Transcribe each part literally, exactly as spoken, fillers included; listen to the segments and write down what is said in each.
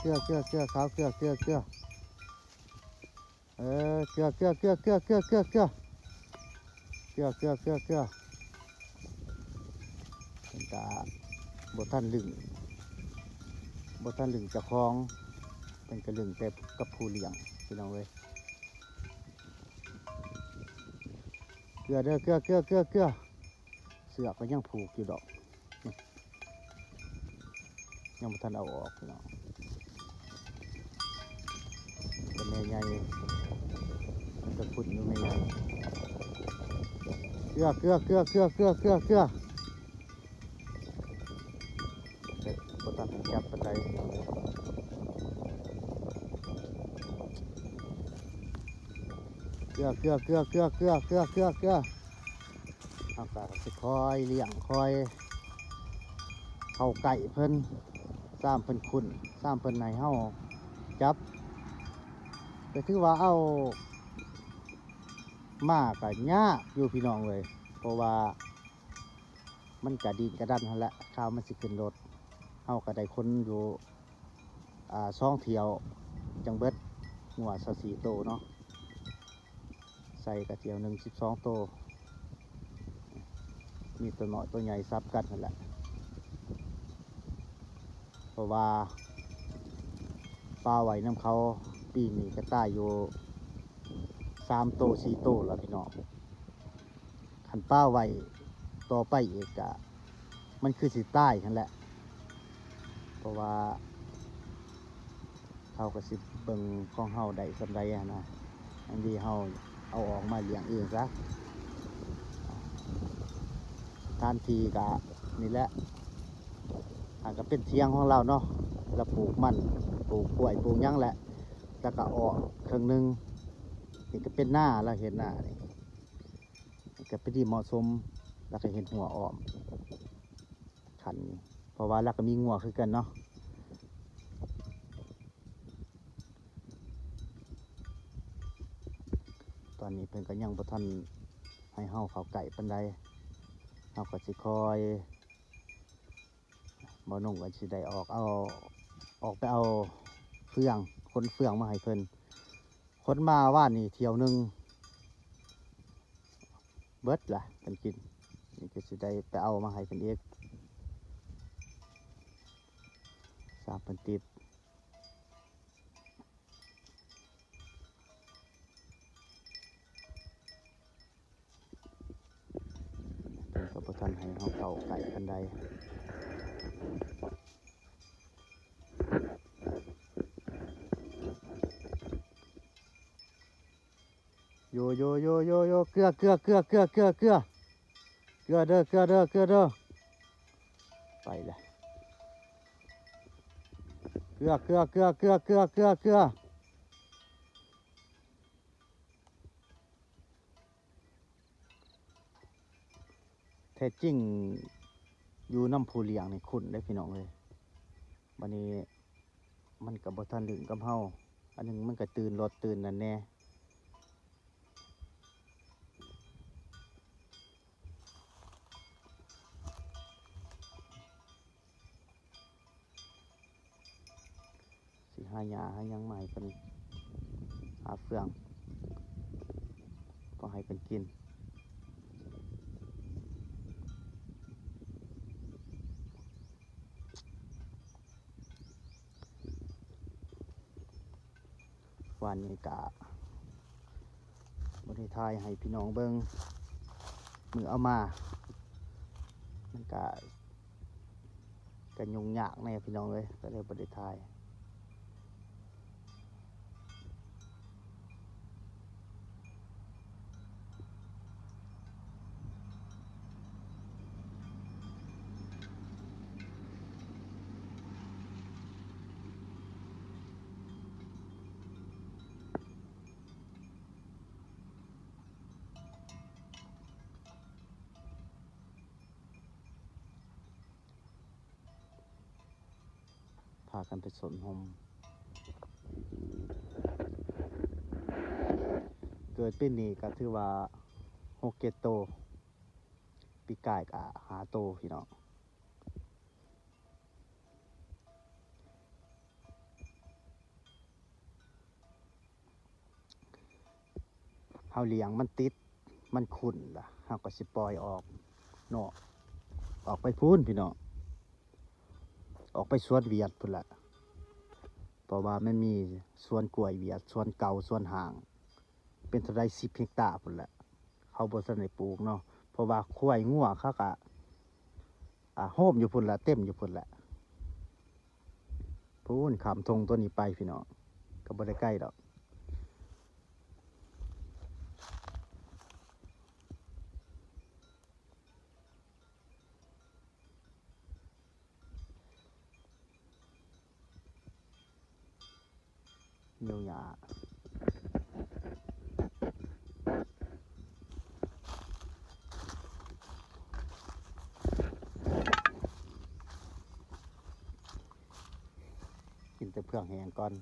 เกือ เกือ เกือ ขาว เกือ เกือ เกือ เออ เกือ เกือ เกือ เกือ เกือ เกือ เกือ เกือ เกือ เกือ เกือ เพิ่นกะบ่ทันลึง บ่ทันลึงเจ้าของ เพิ่นกะลึงแต่กับผู้เลี้ยง พี่น้องเอ้ย เกือเด้อ เกือ เกือ เกือ เกือ เสือกก็ยังผูกอยู่ดอก ยังบ่ทันเอาออกพี่น้อง แต่แม่ใหญ่ มันจะพุดอยู่แม่ใหญ่ เกือ เกือ เกือ เกือ เกือ เกือ เกือ แต่บ่ทันจับปานใด เกือ เกือ เกือ เฮาก็สิคอยเลี้ยง คอยเข้าใกล้เพิ่น ซ้ำเพิ่นคุ้น ซ้ำเพิ่นให้เฮาจับ ก็ถือว่าเอามาก็ยากอยู่พี่น้องเอ้ย เพราะว่ามันก็ดิ้นกระดันหั้นแหละ คาวมันสิขึ้นรถ เฮาก็ได้ขนอยู่ อ่า สองเที่ยว จั่งเบิด งัวซาวสี่โตเนาะ ใส่กะเที่ยวหนึ่งสิบสองโต มีตัวน้อยตัวใหญ่สับกันหั้นแหละ เพราะว่าปะไว้นำเขา ปีนี้ก็ตายอยู่สามโตสี่โตแล้วพี่น้อง คันปะไว้ต่อไปอีกก็ มันคือสิตายหั้นแหละ เพราะว่า เขาก็สิเบิ่งของเฮาได้ส่ำใดหั้นนะ อันนี้เฮาเอาออกมาเลี้ยงเองซะ สถานที่ก็นี่แหละ อันก็เป็นเถียงของลาวเนาะ ลาวปลูกมัน ปลูกกล้วย ปลูกหยังแหละ แล้วก็อ้อมครึ่งหนึ่ง นี่ก็เป็นนา ลาวเฮ็ดนานี่ นี่ก็เป็นที่เหมาะสม แล้วก็เฮ็ดฮั้วอ้อม คันนี้ เพราะว่าลาวก็มีงัวคือกันเนาะ ตอนนี้เพิ่นก็ยังบ่ทันให้เฮาเข้าใกล้ปานใด เฮาก็สิคอย บ่าวนุ่งก็สิได้ออกเอา ออกไปเอาเฟือง ขนเฟืองมาให้เพิ่น ขนมาวานนี้เที่ยวหนึ่ง เบิดละเพิ่นกิน นี่ก็สิได้ไปเอามาให้เพิ่นอีก สามเพิ่นติด เพิ่นก็บ่ทันให้เฮาเข้าใกล้ปานใด โย โย โย โย โย เกือ เกือ เกือ เกือ เกือ เกือ เกือเด้อ เกือเด้อ เกือเด้อ ไปละ เกือ เกือ เกือ เกือ เกือ เกือ เกือ แท้จริงอยู่นำผู้เลี้ยงนี่คุ้นเด้พี่น้องเอ้ย บัดนี้มันก็บ่ทันลึงกับเฮา อันหนึ่งมันก็ตื่นรถตื่นนั่นแหน่ เ าหญ้าหาหยังมาให้เพิ่น หาเฟืองพอให้เพิ่นกิน วันนี้กะบ่ได้ถ่ายให้พี่น้องเบิ่ง มื้อเอามา มันกะ กะยุ่งยากแน่พี่น้องเอ้ย ก็เลยบ่ได้ถ่าย พากันไปสวนหม เกิดปีนี้ก็ถือว่าหกเจ็ดโต ปีกายก็ห้าโตพี่น้อง เฮาเลี้ยงมันติด มันคุ้นล่ะ เฮาก็สิปล่อยออกนอก ออกไปพู้นพี่น้อง ออกไปสวนเวียดพู้นละ เพราะว่ามันมีสวนกล้วยเวียด สวนเก่า สวนฮ้าง เป็นเท่าใด สิบเฮกตาร์พู้นละ เขาบ่ทันได้ปลูกเนาะ เพราะว่าควายงัวเขาก็ อ่า โฮมอยู่พู้นละ เต็มอยู่พู้นละ พู้นข้ามทงตัวนี้ไปพี่น้อง ก็บ่ได้ไกลดอก เยียวยา กินแต่เผือกแห้งก่อน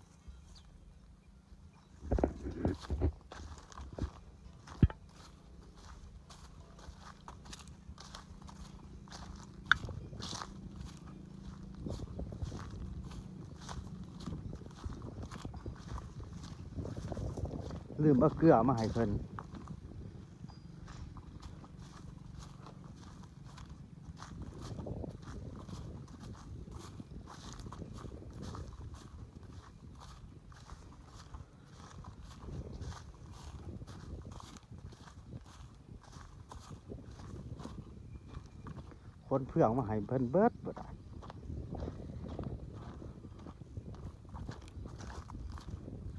ลืมเอาเกลือมาให้เพิ่น ขนเฟืองมาให้เพิ่นเบิด บ่ได้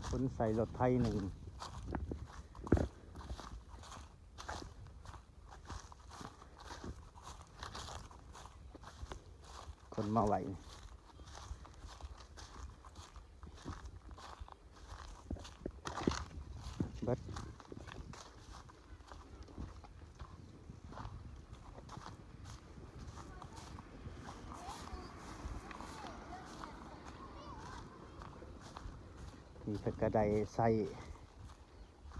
ขนใส่รถไถหนึ่ง ขนมาไว้ เบิด นี่เพิ่นก็ได้ใส่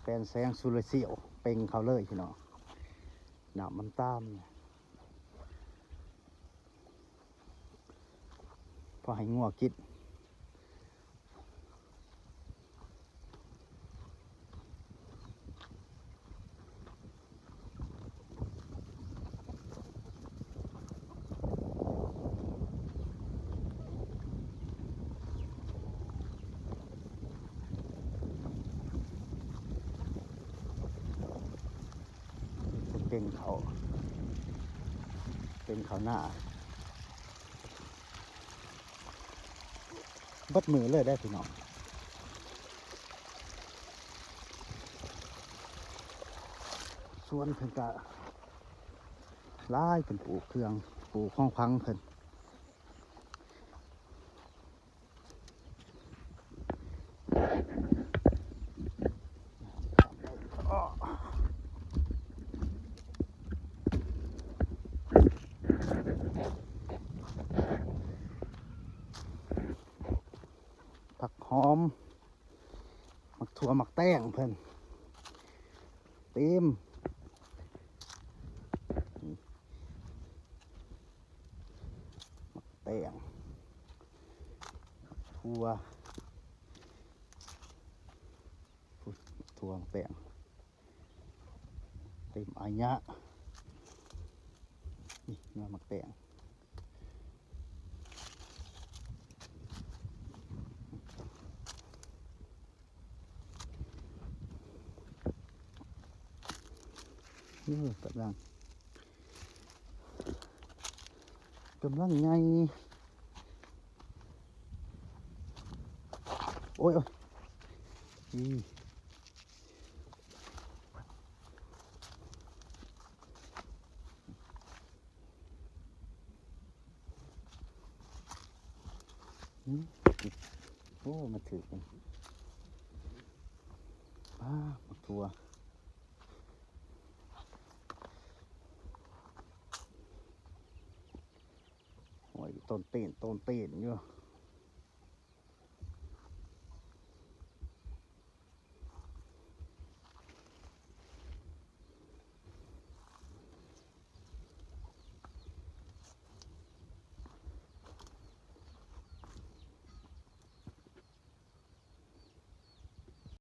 แผ่นแสงโซลาร์เซลล์เป่งเขาเลยพี่น้อง น้ำมันตาม พอให้งัวกิน เป็นเขา เป็นเขาหน้า เบิดมือเลยได้อพี่น้อง สวนเพิ่นก็หลาย เพิ่นปลูกเครื่อง ปลูกของขวัญเพิ่น ผักหอม หมากถั่ว หมากแตงเพิ่น เต็ม หมากแตง ถั่ว บัวหมากแตง เต็มอายะ นี่ยอดหมากแตง เออกำลัง กำลังไง โอ้ย โอ้ย อี อืม โอ้ มาถือกัน อ้า บักถั่ว โอ้ย ต้นตีน ต้นตีนอยู่